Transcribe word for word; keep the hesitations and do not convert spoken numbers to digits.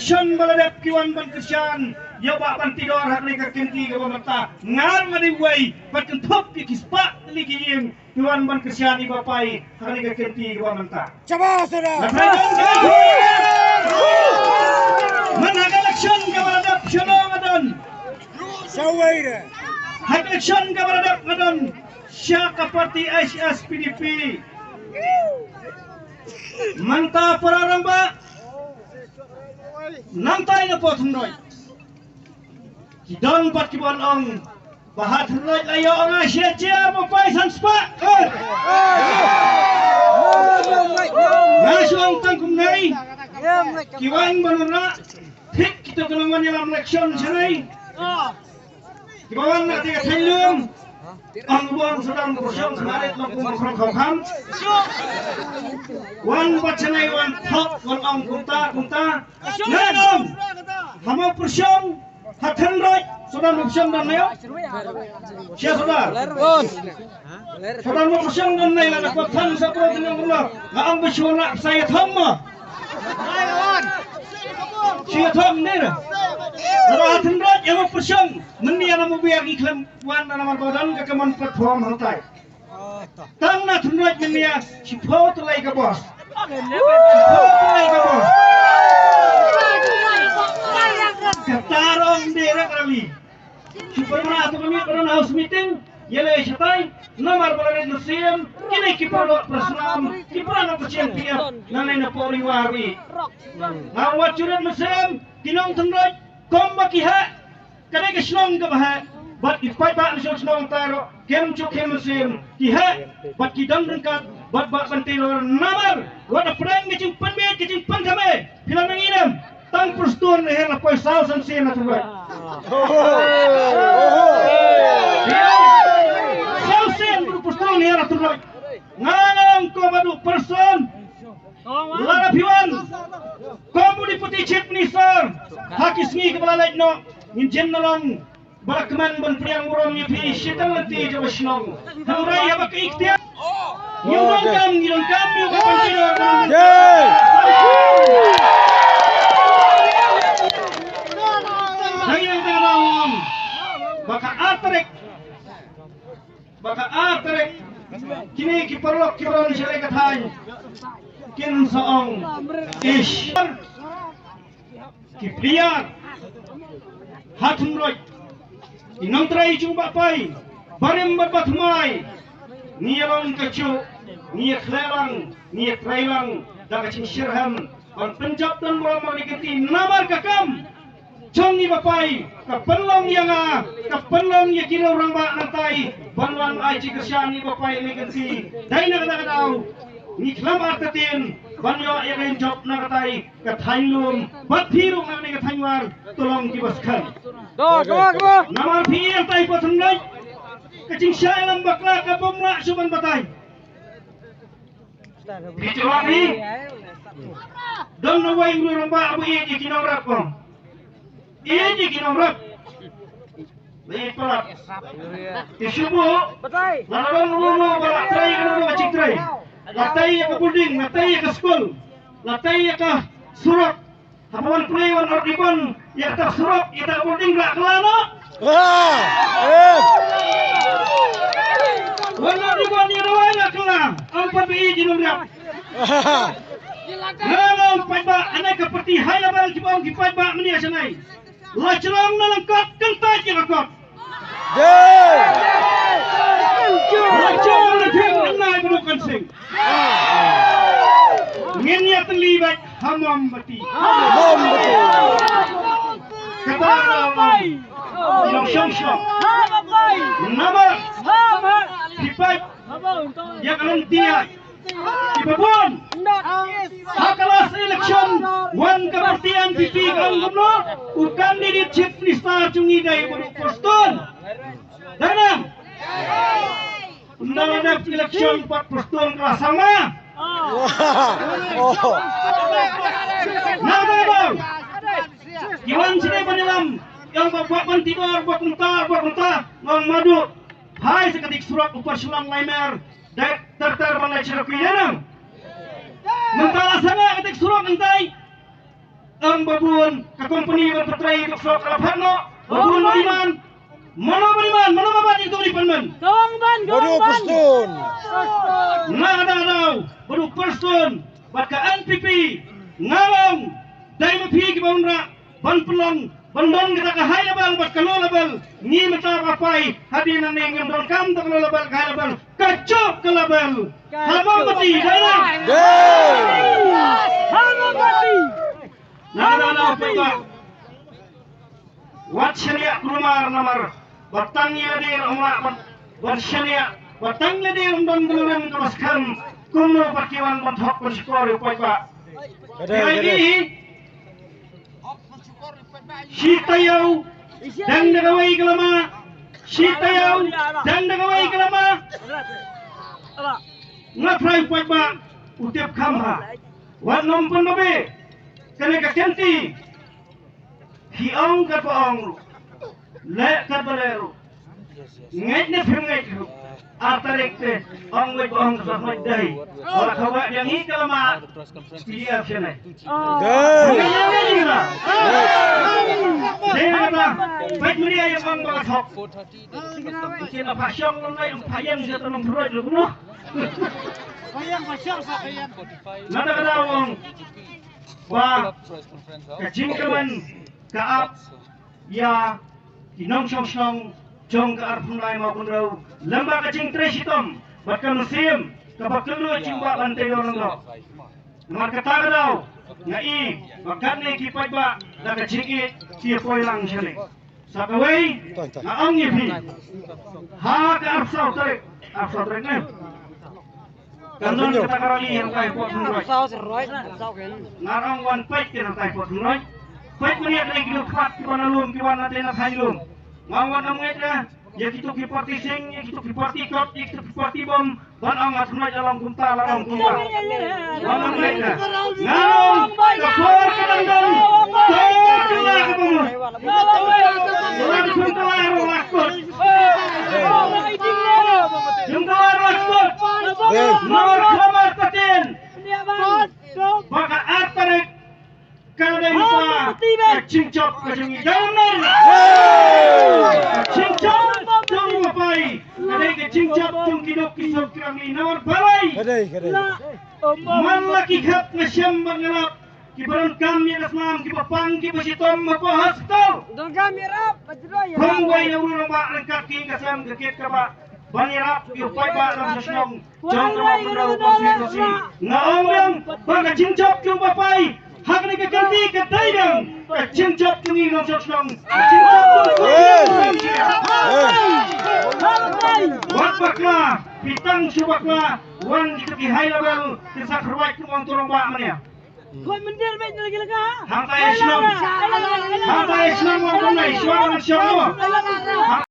Election ba la dep ki wan ban kyrshan ïa u Bah Banteidor ha kane ka kynti kaba mynta. Nga ruh nga dei uwei, bad kynthup ïa ki spah tylli ki ïing ki wan ban kyrshan ïa u Bah Pai ha kane ka kynti kaba mynta. Shabash, Sir. Nga tharai don ka, man ha ka election kaba la dep shano nga don. Shawei re. Ha ka election kaba la dep nga don sha ka party H S P D P. Mynta para rangbah, nangta ïa nga Bah Thyndroit, ki don pat kiban ong ba ha Thyndroit la ïoh nga shi hajar ba paid san spah. Nga shu ong tang kumne, ki wan ban wanrah thik kito ki nongwan ïalam election shane. Kiba wan na ka thaiñ lum, ong bun sdang pyrshong sngewrit long kum kham kham. Wan pat shane wan thok wan ong kumta kumta. Nga ong, ha mo pyrshong ha Thyndroit, sdang mo pyrshong don ne? Sha sdang. Sdang mo pyrshong don ne la na ko thang sa pro tynong ruh. Nga ong ba shu na sa ïa thang mo. Shu ïa thang ne. Sdang ha Thyndroit ïa mo pyrshong. Mynne ïa na mo biar ngi khlem wan na namar ba don ka common platform hangtai. Tang na Thyndroit mynne ïa shiphew tylli ka bos. Shiphew tylli ka bos. Kata ruh ym dei rek rally. Shu pynbna to kane ka don house meeting, ïa lei shatai, namar ba la rit mynsiem, kine ki paralok para snam, ki para nongkyrshan P F, nangne na Poriwari. Nga wat shu rit mynsiem, ki nong Thyndroit, kum ba ki heh, ka dei ka shnong kaba heh, bad ki paidbah na shnong shnong tai ruh, kim shu khie mynsiem, ki heh, bad ki don ryngkat bad Bah Banteidor namar, wat da pdeng ka jingpynbeit ka jingpynthame, phi la nang ïa nem, tang Prestone hi la poi saw san sien na Thyndroit. Saw sien bru Prestone hi la Thyndroit. Nga ngam ko ba du Prestone. Lada phi wan kum u Deputy Chief Minister ha ki sngi kiba la leit noh, ngin jin na long ba la kmen ban pdiang burom ïa phi shi tang lynti jong ka shnong. Hynrei haba ka iktiar, ngi donkam, ngi donkam ïa u Bah Banteidor. Yay! Ngi donkam ba ka ar tarik, ba ka ar tarik, kine ki paralok ki ron sha lei ka thaiñ kin sa ong, ish. Ki player ha Thyndroit, ki nongtrei jong u Bah Pai barim bad bathymmai, ngi ïa long ka juh, ngi ïa khleh lang, ngi ïa trei lang da ka jingshitrhem ban pynjop don burom ha kane ka kynti namar ka kam jong i Bah Pai ka pynlong ïa nga, ka pynlong ïa ki rangbah nangtai ban wan ai jingkyrshan i Bah Pai ha kane ka kynti. Dei na kata ka daw ngi khlem artatien ban ïoh ïa ka jingïarap na katai ka thaiñ lum, bad phi ruh na kane ka thaiñ war, to long kiba skhem. Namar phi ïeng tai pat hynrei ka jingshah ïalam bakla ka bym lah shuh ban batai. Phi jubab hi. Don uwei u rangbah ba ïeit ïa ki nongrep ko. Ïeit ïa ki nongrep. Ba ïeit palat. Te shu buh. Lada don uno uno ba la trei, uno uno ba jingtrei, la tei ïa ka building, la tei ïa ka skul, la tei ïa ka surok. Haba wan pynlong, wan ot ribbon ïa kata ka surok, ïa kata ka building, la kylla noh. Ah, eh. Wan ot ribbon ïa kata, la kylla. Ym pat ba ïeit ïa nongrep. Nga ong paidbah, ane ka party high level kiba ong ki paidbah mynne shane. La jrong na lyngkot, kyntait ïa ka kot. Jai. La jrong na lyngkot, kyntait ïa ka kot. Ngin ïa tylli beit ha mombati. Mombati. Kata ka long shong shong. Namar phi peit ïa ka lynti ïa kiba bun. Ha ka last election, wan ka party N P P ka ong kumno, u candidate chief minister jong ngi dei u Bah Prestone. Dei nang. Ynda la dep election pat Prestone ka la sangma. Nang dei bang. Ki wan sini ban ïalam. Ïa u Bah Banteidor, Bah Kumta, Bah Kumta. Ngong madu. Phai sa ka dik surok u Bah Shillong Laimer. Dei ter ter ban leit sha ki ïa nang. Mynta la sangma ka dik surok nangtai. Ong ba bun ka kompani ban pyntrei ïa ka surok ka la phah noh. Ba bun ba iman. Mano ba iman, mano ba bat ïa ka department? Ka ong ban, ka ong ban. Badu Pashtun. Na ka daw, Badu Pashtun. Bad ka N P P. Nga ong. Dei ma phi kiba wanrah ban pynlong, ban don kata ka high level bad ka low level. Ngi mynta ba poi hadien nangne ngim donkam da ka low level, ka high level. Ka jop ka level. Ha Mombati, dei na? Dei. Ha Mombati. Na, na, na, pynta. Wat shaniah kulmar namar. Ba tang ïa lade ym lah ban, ban shaniah. Ba tang lade ym don ka lorem kaba skhem. Kumno pat ki wan ban thok ban shukor ïa u paidbah. Ka dei, ka dei. Shi taïew dang da kawei ka lama. Shi taïew dang da kawei ka lama. Nga trai u paidbah u tip kham bha. Wat nym pynbabe. Kane ka kynti. Phi ong katba ong ruh. Leh katba leh ruh. Ngeit ne phim ngeit ruh. Ar tarik te ong wei ba ong sa hoi dei. Ora khawa ïa ngi ka lama. P D F shane. Dei. Ngeit ne ngeit ruh. Dei kata. Peit media ïa ong ba ka thok. Kin apa shong long ngai pa yang sa tanong pyroi ruh noh. Nada ka daw ong. Ba ka jingkmen ka ap ïa ki nongshong shnong jong ka arphew lai Mawkynrew lem bad ka jingtrei shitom bad ka mynsiem kaba kylluid jingkwah ban tei dor nongdor. Namar kata ka daw nga i ba katne ki paidbah da ka jingïeit ki ïa poi lang shane. Sa kawei nga ong ïa phi ha ka arphew saw tarik, arphew saw tarik ne. Kan don kata ka rally hangtai hapoh Thunroit. Nga ong wan peit ki hangtai hapoh Thunroit. Peit mynta ïa ki dkhot ki ban lum ki wan hangtai na thaiñ lum. Nga ong wan ym ngeit ïa kito ki party sing, ïa kito ki party kot, ïa kito ki party bom. Ban ong nga Thunroit la long kumta, la long kumta. Ban ym ngeit ïa. Nga ong ka por ka dang don. Por ka la ka bom. Wan kumta la ro la kot. Kumta la ro la kot. Dei. Nor khamar patin. Ba ka ar tarik ka dei lypa ka jingjop ka jong i Governor. Ka jingjop jong i Bapai. Ka dei ka jingjop jong ki duk ki sop ki rangli namar balei. Ka dei, ka dei. Man la ki khap nga shem bad nga lap. Ki ba donkam ïa ka snam, ki ba pang, ki ba shitom hapoh hospital. Donkam ïarap, ba jroi ïarap. Kum wei na u rangbah ryngkat ki ka sem ka kit ka bah. Ban ïarap ïa u paidbah nongshong shnong jong ka Mawkynrew constituency. Nga ong biang ba ka jingjop jong u Bapai ha kane ka kynti ka dei biang ka jingjop jong ngi nongshong shnong. Ka jingjop jong ngi. Wat bakla, phi tang shu bakla, wan kito ki high level, ki sa kyrwai kum ong u rangbah mane. Hangta ïa shnong. Hangta ïa shnong wan kumne, shuwa ban shnong.